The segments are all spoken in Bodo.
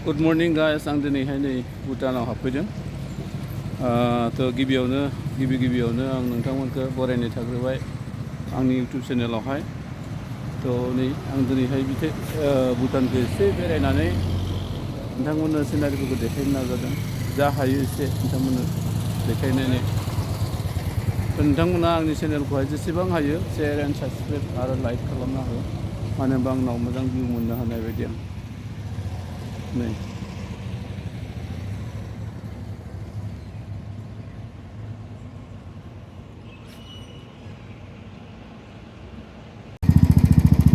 गुड मर्निं गाइस आं दिनैहाय नै भुटानाव हाबफैदों थ' गिबियावनो आं नोंथांमोनखौ बरायनाय थाग्रोबाय आंनि इउटुब चेनेलावहाय थ' नै आं दिनैहाय भुटानखौ एसे बेरायनानै नोंथांमोननो सिनारिफोरखौ देखायनो नाजादों जा हायो एसे नोंथांमोननो देखायनानै नोंथांमोना आंनि चेनेलखौहाय जेसेबां हायो शेयार एन्ड साबसक्राइब आरो लाइक खालामना हो मानो होनबा आंनाव मोजां भिउ मोननो हानाय बायदि आं नै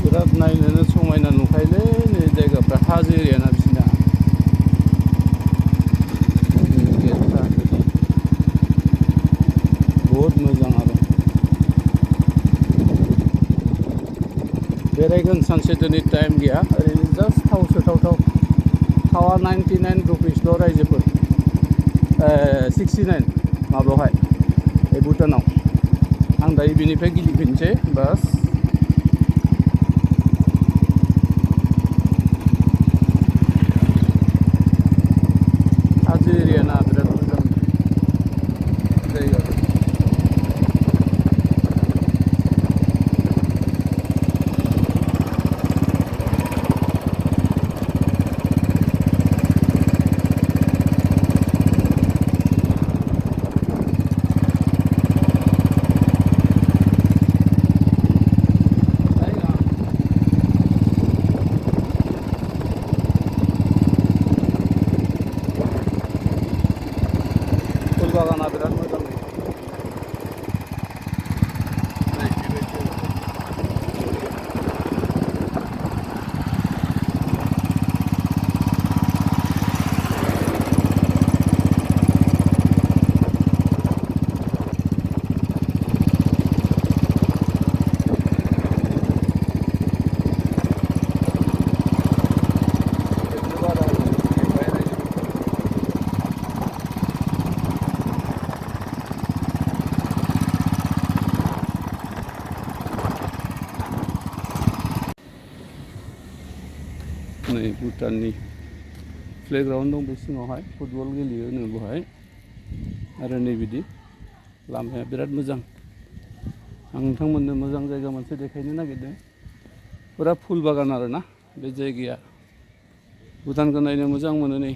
बिराद नायनोनो समायना नुखायोलै नै जायगाफ्रा हाजो एरियाना बिसिना गेटफ्रा बहुद मोजां आरो बेरायगोन सानसे दिनै टाइम गैया ओरैनो जास्ट थाव सोथावथाव थावा 99 रुपिसल' रायजोफोर 69 माबायावहाय बे भुटानाव आं दायो बिनिफ्राय गिदिंफिनसै बास हाजो एरियाना बिराद मोजां जायगा बागाना बिराद मोजां नै भुटाननि प्लेग्राउन्ड दं बे सिङावहाय फुटबल गेलेयो नो बेवहाय आरो नै बिदि लामाया बिराद मोजां आं नोंथांमोननो मोजां जायगा मोनसे देखायनो नागिरदों फुरा फुल बागान आरोना बे जायगाया भुटानखौ नायनो मोजां मोनो नै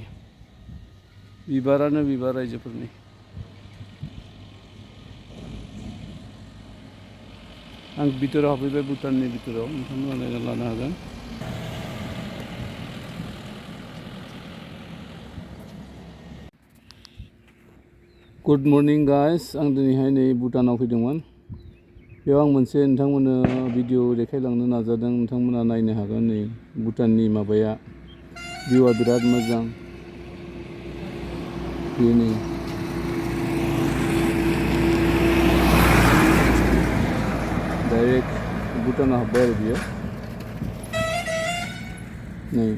बिबारानो बिबार रायजोफोरनि आं बिथोराव हाबफैबाय भुटाननि बिथोराव नोंथांमोना नायना लानो हागोन गुड मर्निं गाइस आं दिनैहाय नै भुटानाव फैदोंमोन बेयाव आं मोनसे नोंथांमोननो भिडिअ देखायलांनो नाजादों नोंथांमोना नायनो हागोन नै भुटाननि माबाया भिउआ बिराद मोजां बेनो डाइरेक्ट भुटानाव हाब्बाय आरो बियो नै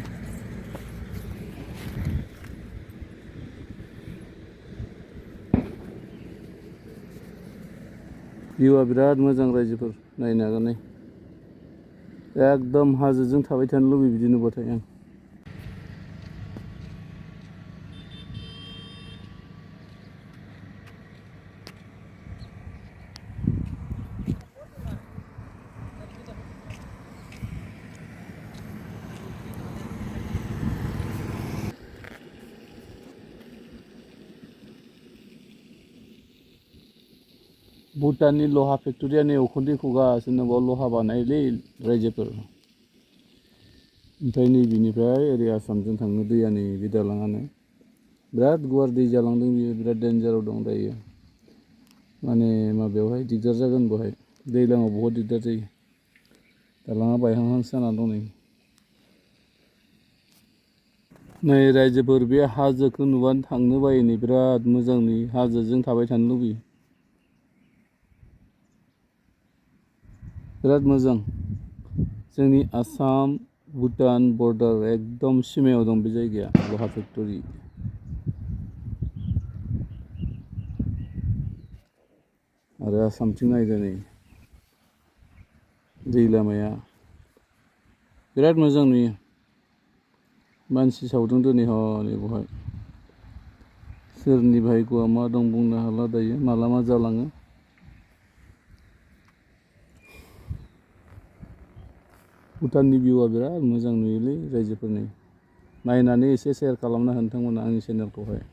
भिउआ बिराद मोजां रायजोफोर नायनो हागोन नै एकदम हाजोजों थाबाय थानो लुबैयो बिदि नुबाथाय आं भुटाननि लहा फेक्ट'रिया नै उखुन्दै खुगासिनो बाव लहा बानायोलै रायजोफोर ओमफ्राय नैबेनिफ्राय ओरै आसामजों थाङो दैया नै बे दालाङानो बिराद गुवार दै जालांदों बियो बिराद डेन्जाराव दं दायो माने माबायावहाय दिगदार जागोन बेवहाय दैज्लाङाव बहुद दिगदार जायो दालाङा बायहांहांसो जानानै दं नै रायजोफोर बे हाजोखौ नुबानो थांनो बायो नै बिराद मोजां नुयो हाजोजों थाबाय थानो लुबैयो बिराद मोजां जोंनि आसाम भुटान बर्डार एकदम सिमायाव दं बे जायगाया लहा फेक्ट'रि आरो आसामथिं नायदो नै दै लामाया बिराद मोजां नुयो मानसि सावदों दिनै हनै बहाय सोरनि भाग्यआ मा दं बुंनो हाला दायो माला मा जालाङो। भुटाननि भिउआ बिराद मोजां नुयोलै रायजोफोरनि नायनानै एसे सेयार खालामना हो नोंथांमोना आंनि चेनेलखौहाय।